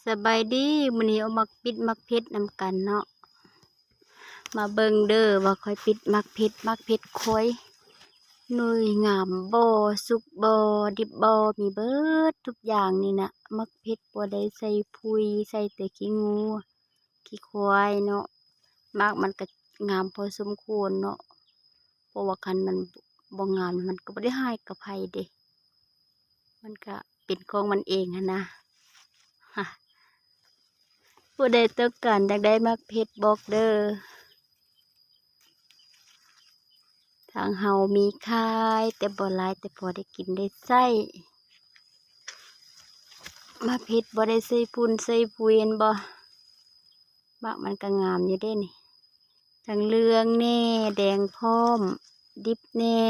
ສະບາຍດີ ມື້ນີ້ເອົາໝາກປິດໝາກເຜັດນຳກັນເນາະ. ມາເບິ່ງເດີວ່າຂ້ອຍປິດໝາກເຜັດ ໝາກເຜັດຂ້ອຍໜ່ວຍງາມບໍ່ ສຸກບໍ່ ດິບບໍ່ ມີເບິດທຸກຢ່າງນີ້ນະ. ໝາກເຜັດບໍ່ໄດ້ໃສ່ຝຸ່ນ ໃສ່ແຕ່ຂີ້ງົວ ຂີ້ຄວາຍເນາະ. ໝາກມັນກະງາມພໍສົມຄວນເນາະ ເພາະວ່າຄັນມັນບໍ່ງາມ ມັນກະບໍ່ໄດ້ຮ້າຍກັບໃຜເດ ມັນກະເປັນຂອງມັນເອງຫັ້ນນະ. ຜູ້ໃດຕ້ອງການຢາກໄດ້ໝາກເຜັດບອກເດີ ທາງເຮົາມີຂາຍ ແຕ່ບໍ່ຫຼາຍ ແຕ່ພໍໄດ້ກິນໄດ້ໃຊ້. ໝາກເຜັດບໍ່ໄດ້ໃສ່ຝຸ່ນໃສ່ຝຸ່ນ ເຫັນບໍ່? ໝາກມັນກະງາມຢູ່ເດ້ນີ້ ທັງເຫຼືອງແດ່ ແດງພ້ອມ ດິບແດ່.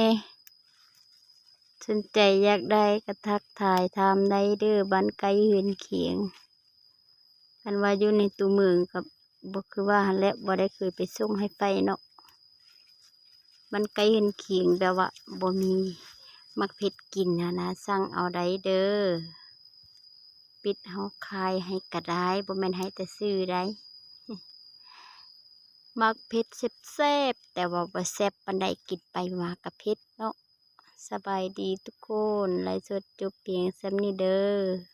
ສົນໃຈຢາກໄດ້ກະທັກທາຍຖາມໄດ້ເດີ ບ້ານໃກ້ເຮືອນຄຽງ. ຄັນວ່າຢູ່ໃນຕົວເມືອງກະບໍ່ຄືວ່າຫັ້ນແຫຼະ ບໍ່ໄດ້ເຄີຍໄປສົ່ງໃຫ້ໃຜເນາະ. ມັນໃກ້ເຮືອນຄຽງ ແບບວ່າບໍ່ມີໝາກເຜັດກິນຫັ້ນນະ ສັ່ງເອົາໄດ້ເດີ. ປິດເຮົາຂາຍໃຫ້ກະໄດ້ ບໍ່ແມ່ນໃຫ້ແຕ່ຊື້ໄດ໋. ໝາກເຜັດແຊບໆ ແຕ່ວ່າບໍ່ແຊບປານໃດ ກິນໄປມາກະເຜັດເນາະ. ສະບາຍດີທຸກຄົນ ໄລຟ໌ສົດຈົບພຽງສ່ຳນີ້ເດີ.